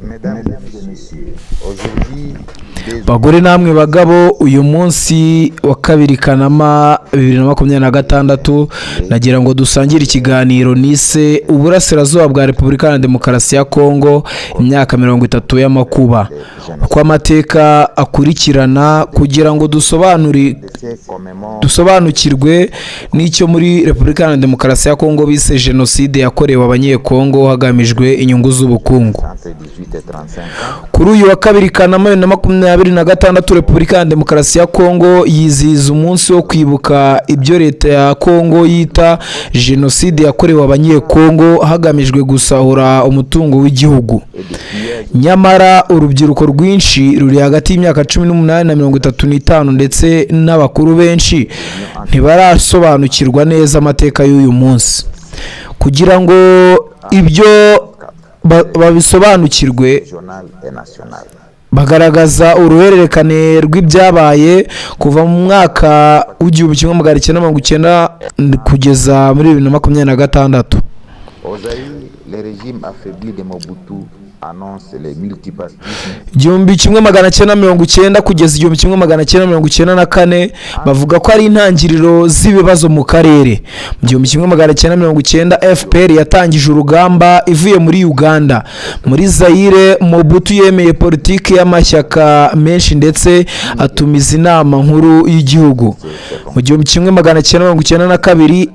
Mesdames et messieurs, aujourd'hui, Bagore namwe bagabo, uyu munsi wa 2 Kanama 2026, nagira ngo dusangire ikiganiro nise "Uburasirazuba bwa Repubulika na Demokarasi ya Kongo, imyaka 30 y'amakuba", uko amateka akurikirana, kugira ngo dusobanure commémore dusobanukirwe n'icyo muri Repubulika na Demokarasi ya Kongo bise jenoside yakorewe Abanyekongo hagamijwe inyungu z'ubukungu. Entre 18 et 35 ans, Kuri uyu wa 2 Kanama 2026, Repubulika ya Demokarasi ya Kongo yizihiza umunsi wo kwibuka ibyo leta ya Kongo yita jenoside yakorewe Abanyekongo hagamijwe gusahura umutungo w'igihugu. Nyamara urubyiruko rwinshi ruri hagati y'imyaka 18 na 35 ndetse n'abakuru benshi ntibarasobanukirwa neza amateka y'uyu munsi. Kugira ngo ibyo babisobanukirwe, régional et national. bagaragaza uruhererekane rw'ibyabaye kuva mu mwaka w'1990 kugeza muri 2026. Au Zaïre, le régime affaibli de Mobutu annonce le multipartisme. 1990 kugeza 1994, bavuga ko ari intangiriro z'ibibazo mu karere. Mu 1990, FPR yatangije urugamba ivuye muri Uganda. Muri Zayire, Mobutu yemeye politiki y'amashyaka menshi ndetse atumiza inama nkuru y'igihugu. Mu 1992,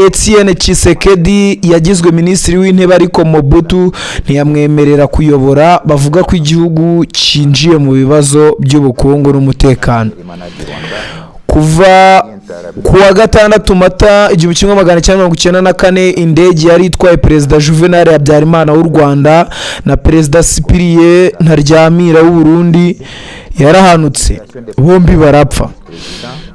Etienne Tshisekedi yagizwe minisitiri w'intebe, ariko Mobutu ntiyamwemerera kuyobora, bavuga ko igihugu cyinjiye mu bibazo by'ubukungu n'umutekano. Imana du Rwanda, Kuva ku wa 6 Mata 1994, indege yari itwaye Perezida Juvenal Habyarimana w'u Rwanda na Perezida Cyprien Ntaryamira w'u Burundi yarahanutse, bombi barapfa.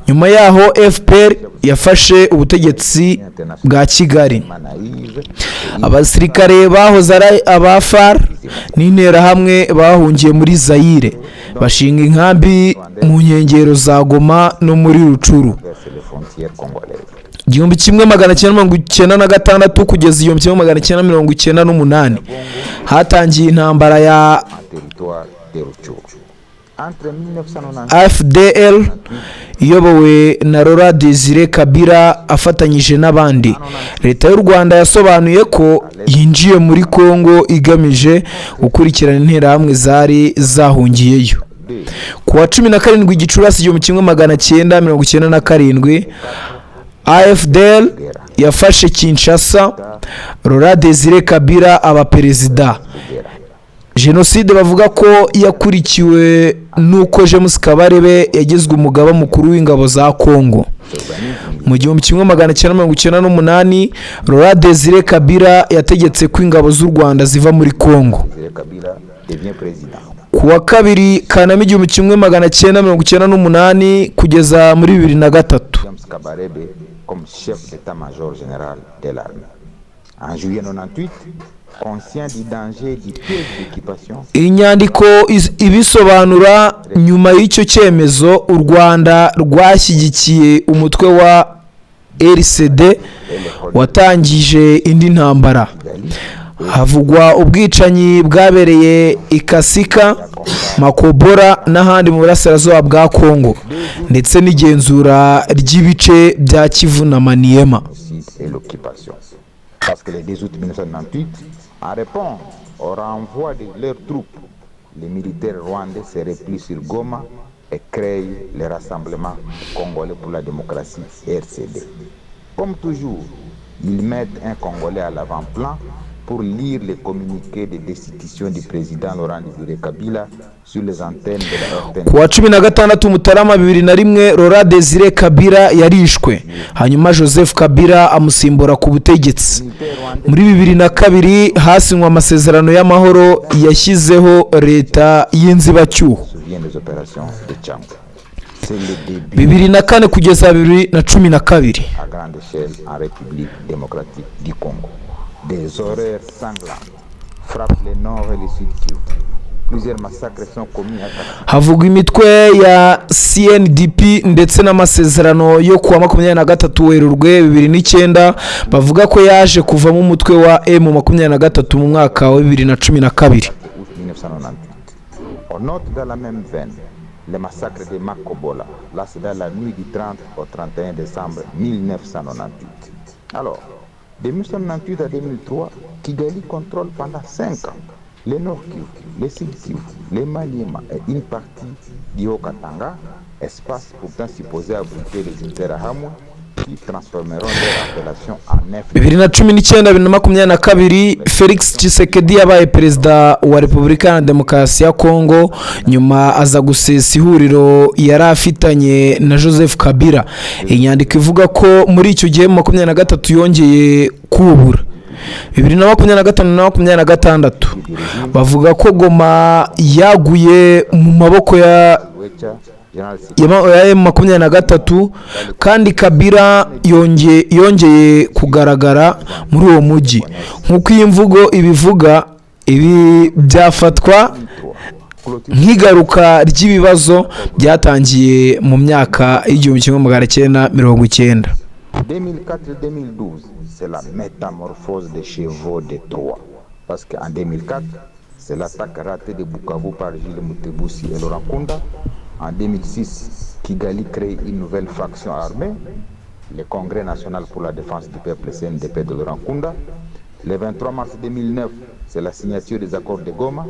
Nyuma yaho FPR yafashe ubutegetsi bwa Kigali. Manaïve, Abasirikare bahoze ari aba FAR n'Interahamwe bahungiye muri Zayire, bashinga inkambi mu nkengero za Goma no muri Rutshuru. Vers les frontières congolaises. 1996 kugeza 1998, hatangiye intambara ya En territoire de Rutshuru. Entre 1990 AFDL iyobowe na Laurent Desire Kabila afatanyije n'abandi. Leta y'u Rwanda yasobanuye ko yinjiye muri Congo igamije gukurikirana Interahamwe zari zahungiyeyo. Ku wa 17 Gicurasi 1997, AFDL yafashe Kinshasa, Laurent Desire Kabila aba perezida. Jenoside bavuga ko yakurikiwe n'uko James Kabarebe yagizwe umugaba mukuru w'ingabo za Congo. Mu 1998, Laurent Desire Kabila yategetse ko ingabo z'u Rwanda ziva muri Congo. Désiré Kabila devient président. Ku wa 2 Kanama 1998 kugeza muri 2003, James Kabarebe comme chef d'état-major général de l'armée. En juillet 98, conscient du danger du piège d'occupation, Inyandiko ibisobanura, nyuma y'icyo cyemezo u Rwanda rwashyigikiye umutwe wa RCD watangije indi ntambara. Havugwa ubwicanyi bwabereye i Kasika, Makobola n'ahandi mu burasirazuba bwa Kongo, ndetse n'igenzura ry'ibice bya Kivu na Maniema. Génocide et l'occupation. Parce que le 2 août 1998, en réponse au renvoi de leurs troupes, les militaires rwandais se replient sur Goma et créent le Rassemblement congolais pour la démocratie, RCD. Comme toujours, ils mettent un Congolais à l'avant-plan pour lire les communiqués de destitution du président Laurent Désiré Kabila sur les antennes de la RTN. Ku wa 16 Mutarama 2001, Laurent Desire Kabila yarishwe, hanyuma Joseph Kabila amusimbura ku butegetsi. Muri 2002 hasinywe amasezerano y'amahoro yashyizeho leta y'inzibacyuho. Se souvient des opérations de Tshangu. C'est le début 2004 kugeza 2012, à grande échelle en République démocratique du Congo. Des horreurs sanglantes frappent le nord et le sud Kivu. Plusieurs massacres sont commis à Kasika. Havugwa imitwe ya CNDP ndetse n'amasezerano yo kuwa 23 Werurwe 2009, bavuga ko yaje kuvamo umutwe wa M23 mu mwaka wa 2012. Août. 1998. On note dans la même veine le massacre de Makobola, là c'est dans la nuit du 30 au 31 décembre 1998. Alors, de 1998 à 2003, Kigali contrôle pendant 5 ans le Nord Kivu, le Sud Kivu, le Maniema et une partie du Haut-Katanga, espace pourtant supposé abriter les Interahamwe qui transformeront leur appellation en F. 2019, 2022, Felix Tshisekedi yabaye perezida wa Repubulika ya Demokarasi ya Kongo, nyuma aza gusesa ihuriro yari afitanye na Joseph Kabila. Inyandiko ivuga ko muri icyo gihe mu 23 yongeye kubura. 2025 na 26, bavuga ko Goma yaguye mu maboko ya Wecha, General ya M23, kandi Kabila yongeye kugaragara muri uwo mujyi nk'uko iyi mvugo ibivuga. Ibi byafatwa nk'igaruka ry'ibibazo byatangiye mu myaka y'1990. 2004-2012, c'est la métamorphose des chevaux de Troie. Parce qu'en 2004, c'est l'attaque ratée de Bukavu par Gilles Mutebusi et Laurent Nkunda. En 2006, Kigali crée une nouvelle faction armée, le Congrès national pour la défense du peuple, CNDP de Laurent Nkunda. Le 23 mars 2009, c'est la signature des accords de Goma,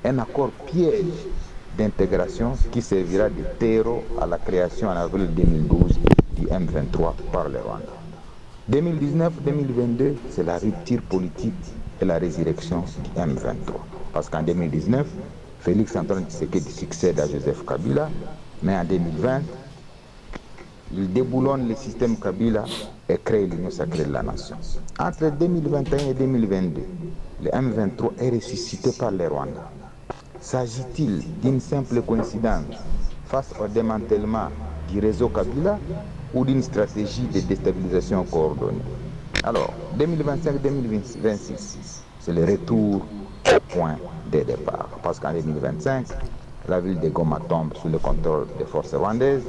un accord piège d'intégration qui servira de terreau à la création en avril 2012 du M23 par le Rwanda. 2019-2022, c'est la rupture politique et la résurrection du M23. Parce qu'en 2019, Félix Antoine Tshisekedi succède à Joseph Kabila, mais en 2020, il déboulonne le système Kabila et crée l'Union sacrée de la nation. Entre 2021 et 2022, le M23 est ressuscité par le Rwanda. S'agit-il d'une simple coïncidence face au démantèlement du réseau Kabila ou d'une stratégie de déstabilisation coordonnée? Alors, 2025-2026, c'est le retour au point de départ. Parce qu'en 2025, la ville de Goma tombe sous le contrôle des forces rwandaises.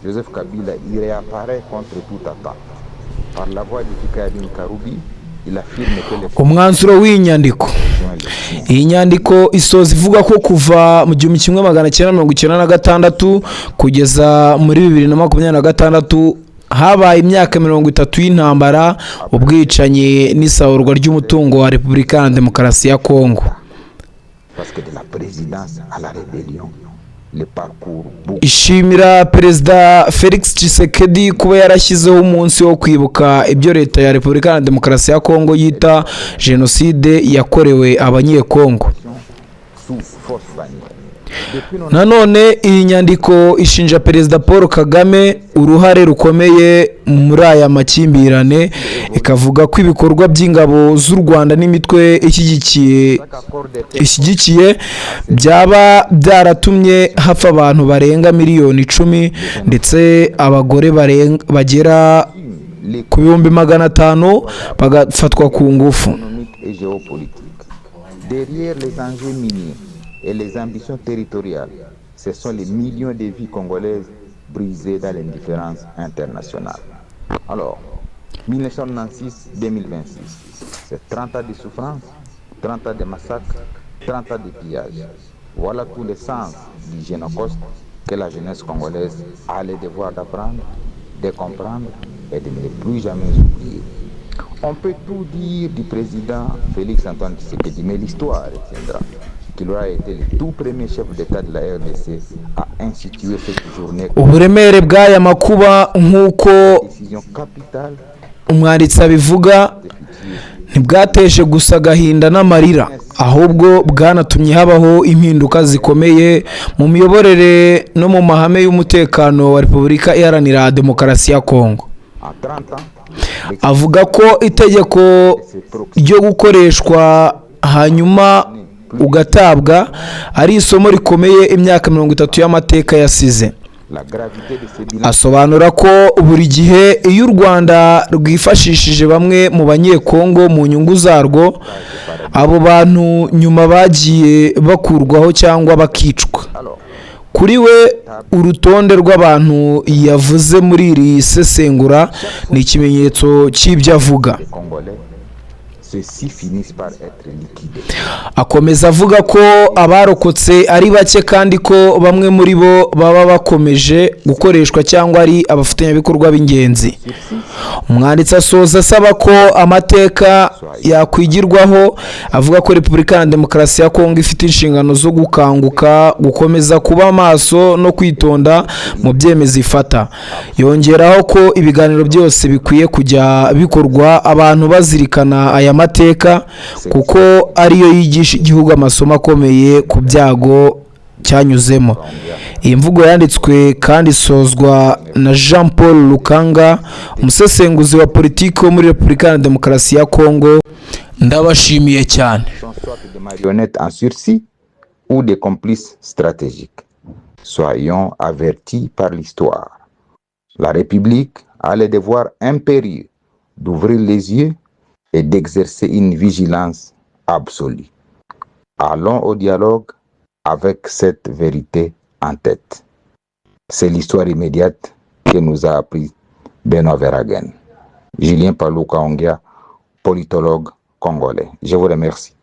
Joseph Kabila y réapparaît contre toute attente. Par la voix de Fikayadim Karoubi, il affirme que les Umwanzuro w'iyi nyandiko: iyi nyandiko isoza ivuga ko kuva mu 1996 kugeza muri 2026 habaye imyaka 30 y'intambara, ubwicanyi n'isahurwa ry'umutungo wa Repubulika ya Demokarasi ya Kongo. Parce que de la présidence à la rébellion, le parcours boucle. Ishimira Perezida Felix Tshisekedi kuba yarashyizeho umunsi wo kwibuka ibyo leta ya Repubulika ya Demokarasi ya Kongo yita jenoside yakorewe Abanyekongo. Sous fausse bannière. Depuis nos Nanone iyi nyandiko ishinja Perezida Paul Kagame uruhare rukomeye muri aya makimbirane, ikavuga ko ibikorwa by'ingabo z'u Rwanda n'imitwe ishyigikiye chaque accord de paix ishyigikiye byaba byaratumye hapfa abantu barenga miliyoni 10, ndetse abagore bagera les ku 500,000 bagafatwa ku ngufu. Économique et géopolitique. Derrière les enjeux miniers et les ambitions territoriales, ce sont les millions de vies congolaises brisées dans l'indifférence internationale. Alors, 1996-2026, c'est 30 ans de souffrance, 30 ans de massacre, 30 ans de pillage. Voilà tout le sens du Genocost que la jeunesse congolaise a le devoir d'apprendre, de comprendre et de ne plus jamais oublier. On peut tout dire du président Félix Antoine Tshisekedi, mais l'histoire retiendra qu'il aura été le tout premier chef d'État de la RDC à instituer cette journée Uburemere bw'aya makuba, nk'uko décision capitale umwanditsi abivuga, des futurs ntibwateje gusa agahinda n'amarira, ahubwo bwanatumye habaho impinduka zikomeye mu miyoborere no mu mahame y'umutekano wa Repubulika Iharanira Demokarasi ya Kongo. En 30 ans, Avuga ko itegeko ryo gukoreshwa hanyuma ugatabwa ari isomo rikomeye imyaka 30 y'amateka yasize. La gravité de ces bilans Asobanura ko buri gihe iyo u Rwanda rwifashishije bamwe mu Banyekongo mu nyungu zarwo, abo bantu nyuma bagiye bakurwaho cyangwa bakicwa. Alors, Kuri we, urutonde rw'abantu yavuze muri iri sesengura ni ikimenyetso cy'ibyo avuga. Les Congolais Ceux-ci finissent par être liquidés. Akomeza avuga ko abarokotse ari bake kandi ko bamwe muri bo baba bakomeje gukoreshwa cyangwa ari abafatanyabikorwa b'ingenzi. Umwanditsi asoza asaba ko amateka yakwigirwaho, avuga ko Repubulika ya Demokarasi ya Kongo ifite inshingano zo gukanguka, gukomeza kuba maso no kwitonda mu byemezo ifata. Yongeraho ko ibiganiro byose bikwiye kujya bikorwa abantu bazirikana aya mateka, kuko ariyo yigisha igihugu amasomo akomeye ku byago cyanyuzemo. Iyi mvugo yanditswe kandi isozwa na Jean Paul Lukanga, umusesenguzi wa politiki wo muri Repubulika ya Demokarasi ya Kongo. Ndabashimiye cyane. Sont soit des marionnettes en sursis ou des complices stratégiques. Soyons avertis par l'histoire. La République a le devoir impérieux d'ouvrir les yeux et d'exercer une vigilance absolue. Allons au dialogue avec cette vérité en tête. C'est l'histoire immédiate que nous a appris Benoît Verhagen. Julien Paluku Kahongya, politologue congolais. Je vous remercie.